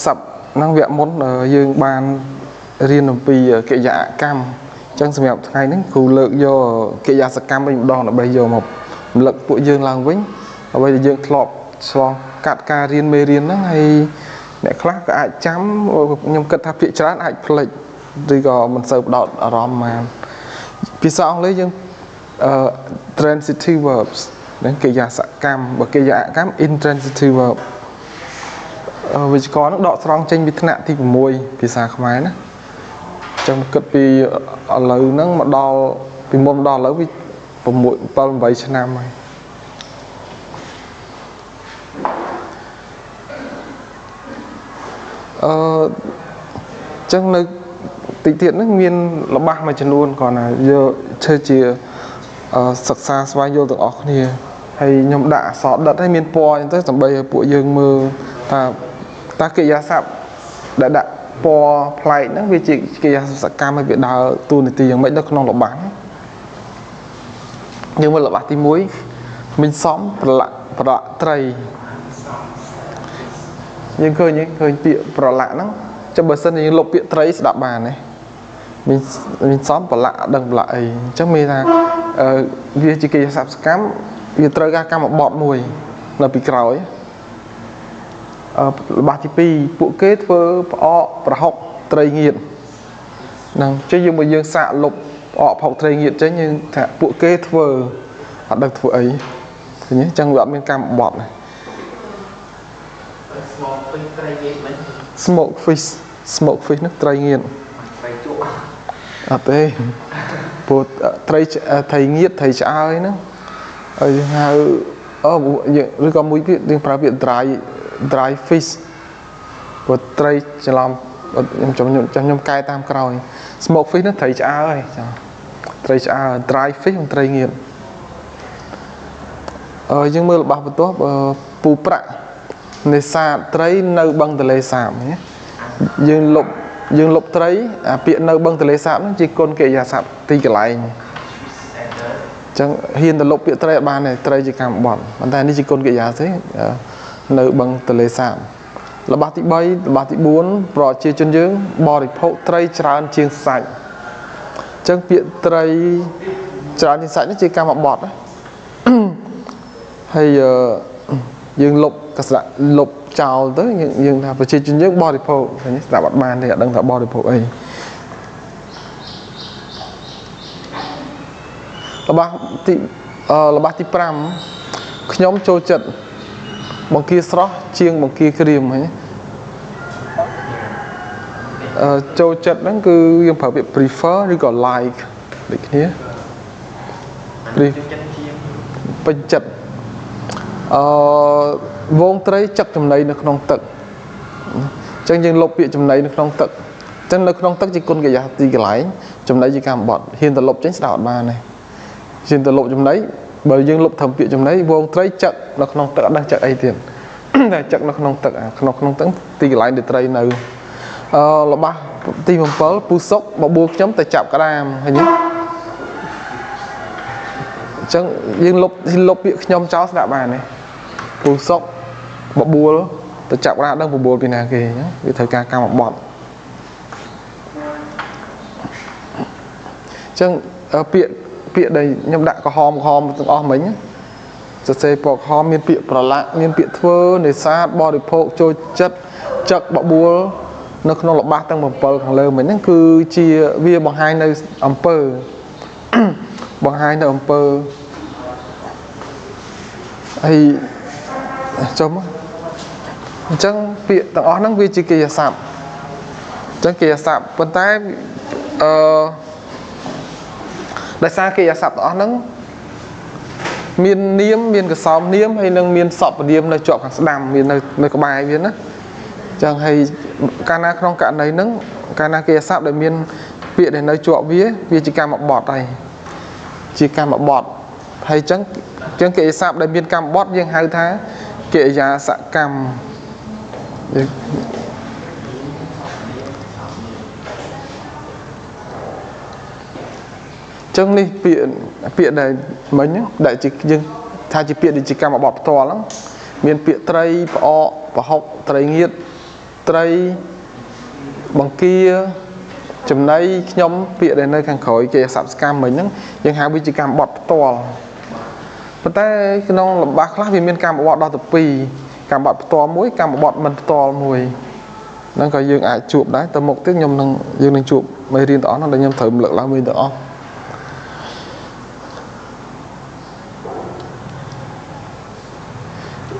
សប្ហ្នឹងវគ្គមុនយើងបានរៀនអំពីកិរិយាកម្មអញ្ចឹងសម្រាប់ថ្ងៃនេះគ្រូលើកយកកិរិយាសកម្មវិញម្ដងដើម្បីយកមករំលឹកពួកយើងឡើងវិញអ្វីដែលយើងធ្លាប់ឆ្លងកាត់ការរៀនមេរៀនហ្នឹងហើយអ្នកខ្លះក៏អាចចាំខ្ញុំគិតថាភាគច្រើនអាចភ្លេចឬក៏មិនសូវផ្ដោតអារម្មណ៍បានភាសាអង់គ្លេសយើង transitive verbs ហ្នឹងកិរិយាសកម្មបើកិរិយាកម្ម intransitive verb វិជ្ជាករហ្នឹងដកស្រង់ចេញពីថ្នាក់ទី6ភាសាខ្មែរណាចឹងគិតពីឥឡូវហ្នឹងមកដល់ពីមុនមកដល់ឥឡូវវា6 7 8ឆ្នាំហើយចឹងនៅតិចទៀតហ្នឹងមានល្បះមួយចំនួនគ្រាន់តែយកធ្វើជាសិក្សាស្វែងយល់ទាំងអស់គ្នាហើយខ្ញុំដាក់អក្សរដិតឲ្យមានពណ៌អញ្ចឹងទៅដើម្បីឲ្យពួកយើងមើលថាតើកិរិយាសព្ទដែលដាក់ពណ៌ប្លែកហ្នឹងវាជាកិរិយាសកម្មឲ្យវាដើរតួនាទីយ៉ាងម៉េចនៅក្នុងល្បះយើងមើលល្បះទី1មិញសំប្រឡាក់ប្រឡាក់ត្រីយើងឃើញឃើញពាក្យប្រឡាក់ហ្នឹងចាំបើសិនយើងលុបពាក្យត្រីស្ដាប់បានទេមានសំប្រឡាក់ដឹងប្រឡាក់អីអញ្ចឹងមានថាវាជាកិរិយាសព្ទកម្មវាត្រូវការកម្មបត្តិមួយនៅពីក្រោយល្បះទី2ពួកគេធ្វើផ្អកប្រហុកត្រីងៀតហ្នឹងចេះយើងមកយើងសាកលុបផ្អកប្រហុកត្រីងៀតចេញយើងថាពួកគេធ្វើអត់ដឹងធ្វើអីឃើញទេអញ្ចឹងវាអត់មានកម្មបត្តិ smoke fish smoke fish ហ្នឹងត្រីងៀតត្រីជក់អត់ទេព្រោះត្រីត្រីងៀតត្រីឆ្អើយហ្នឹងយើងហៅឬក៏មួយទៀតយើងប្រើពាក្យ dry fish ព្រោះត្រីច្រឡំខ្ញុំកែតាមក្រោយ smoke fish ហ្នឹងត្រីឆ្អើយចាត្រីឆ្អើយ dry fish និងត្រីងៀតយើងមើលរបស់បន្ទាប់ពូប្រាក់នេសាទត្រីនៅបឹងទន្លេសាបយើងលុបត្រីអាពាក្យនៅបឹងទន្លេសាបហ្នឹងជាគុណកិរិយាសព្ទទីកន្លែងអញ្ចឹងហ៊ានទៅលុបពាក្យត្រីអត់បានទេត្រីជាកម្មបត្តិប៉ុន្តែនេះជាគុណកិរិយាទេនៅបឹងទន្លេសាបល្បះទី3ល្បះទី4ប្រជាជនយើងបរិភោគត្រីច្រើនជាងសាច់អញ្ចឹងពាក្យត្រីច្រើនជាងសាច់នេះជាកម្មបត្តិហើយយើងលុបកសៈលុបចោលទៅយើងថាប្រជាជនយើងបរិភោគឃើញស្ដាប់អត់បានទេអត់ដឹងថាបរិភោគអីល្បះទី5ខ្ញុំចូលចិត្តបង្គាស្រស់ជាងបង្គាក្រៀមហ្នឹងចូលចិត្តហ្នឹងគឺយើងប្រើពាក្យ prefer ឬក៏ like ដូចគ្នាពេញចិត្តវងត្រីចឹកចំណីនៅក្នុងទឹកអញ្ចឹងយើងលុបពាក្យចំណីនៅក្នុងទឹកអញ្ចឹងនៅក្នុងទឹកជាគុណកិរិយាទីកន្លែងចំណីជាកម្មបត្តិហ៊ានទៅលុបចេញស្ដាប់អត់បានទេហ៊ានទៅលុបចំណីបើយើងលុបត្រឹមពាក្យចំណីវងត្រីចឹកនៅក្នុងទឹកអត់ដឹងចឹកអីទៀតតែចឹកនៅក្នុងទឹកក្នុងទឹកទីកន្លែងដែលត្រីនៅល្បះទី7ពូសុកបបួលខ្ញុំទៅចាប់ក្តាមឃើញទេអញ្ចឹងយើងលុបពាក្យខ្ញុំចោលស្ដាប់បានទេពូសុកបបួលទៅចាប់ក្តាមដឹងបបួលពីណាគេអញ្ចឹងវាត្រូវការកម្មបត្តិអញ្ចឹងពាក្យដែលខ្ញុំដាក់ក្រហមទាំងអស់មិញសរសេរពណ៌ក្រហមមានពាក្យប្រឡាក់មានពាក្យធ្វើនេសាទបរិភោគចូលចិត្តចឹកបបួលនៅក្នុងល្បះទាំង7ខាងលើមិញហ្នឹងគឺជាវាបង្ហាញនៅអំពើបង្ហាញនៅអំពើហើយចុះមកអញ្ចឹងពាក្យទាំងអស់ហ្នឹងវាជាកិរិយាសព្ទអញ្ចឹងកិរិយាសព្ទប៉ុន្តែដោយសារកិរិយាសព្ទទាំងអស់ហ្នឹងមាននាមមានកសោមនាមហើយនឹងមានសព្វនាមនៅជាប់ខាងស្ដាំមាននៅក្បែរវាណាអញ្ចឹងហើយកាលណាក្នុងករណីហ្នឹងកាលណាកិរិយាសព្ទដែលមានពាក្យដែលនៅជាប់វាជាកម្មបត្តិហើយជាកម្មបត្តិហើយអញ្ចឹងកិរិយាសព្ទដែលមានកម្មបត្តិយើងហៅថាកិរិយាសកម្មចឹងនេះពាក្យដែលមិញដែលជាយើងថាជាពាក្យដែលជាកម្មបត្តិផ្ទាល់ហ្នឹងមានពាក្យត្រីផ្អកប្រហុកត្រីងៀត ត្រីបង្គាចំណីខ្ញុំពាក្យដែលនៅខាងក្រោយកិរិយាសព្ទសកម្មមិញហ្នឹងយើងហៅវាជាកម្មបត្តិផ្ទាល់ប៉ុន្តែក្នុងលំបាសខ្លះវាមានកម្មបត្តិដល់ទៅ2កម្មបត្តិផ្ទាល់មួយកម្មបត្តិមិនផ្ទាល់មួយហ្នឹងក៏យើងអាចជួបដែរទៅមុខទៀតខ្ញុំនឹងយើងនឹងជួបមេរៀនទាំងអស់ហ្នឹងដែលខ្ញុំត្រូវរំលឹកឡើងវិញទាំងអស់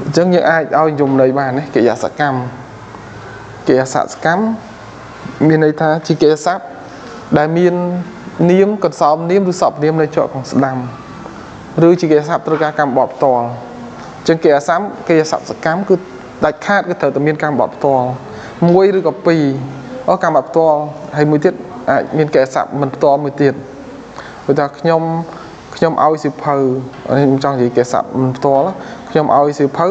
អញ្ចឹងយើងអាចឲ្យយមន័យបានណាកិរិយាសកម្មកិរិយាសកម្មមានន័យថាជាកិរិយាសព្ទដែលមាននាមកន្សោមនាមឬសព្វនាមនៅជាប់ក្នុងស្ដាំឬជាកិរិយាសព្ទត្រូវការកម្មបត្តិផ្ទាល់អញ្ចឹងកិរិយាសព្ទកិរិយាសព្ទសកម្មគឺដាច់ខាតគឺត្រូវតែមានកម្មបត្តិផ្ទាល់មួយឬក៏ពីរអូកម្មបត្តិផ្ទាល់ហើយមួយទៀតអាចមានកិរិយាសព្ទមិនផ្ទាល់មួយទៀតព្រោះថាខ្ញុំឲ្យសៀវភៅខ្ញុំចង់និយាយកិរិយាសព្ទមិនផ្ទាល់ខ្ញុំឲ្យសៀវភៅ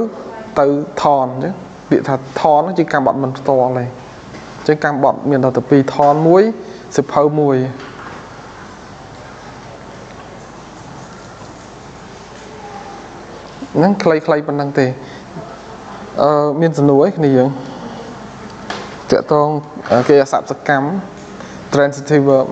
ទៅថនអញ្ចឹងពាក្យថាថនជាកម្មបត្តិមិនផ្ទាល់ទេអញ្ចឹងកម្មបត្តិមានដល់ទៅពីរថនមួយសៀវភៅមួយហ្នឹងខ្លីៗប៉ុណ្្នឹងទេមានសំណួរអីគ្នាយើងទាក់ទងកិរិយាសព្ទសកម្ម transitive verb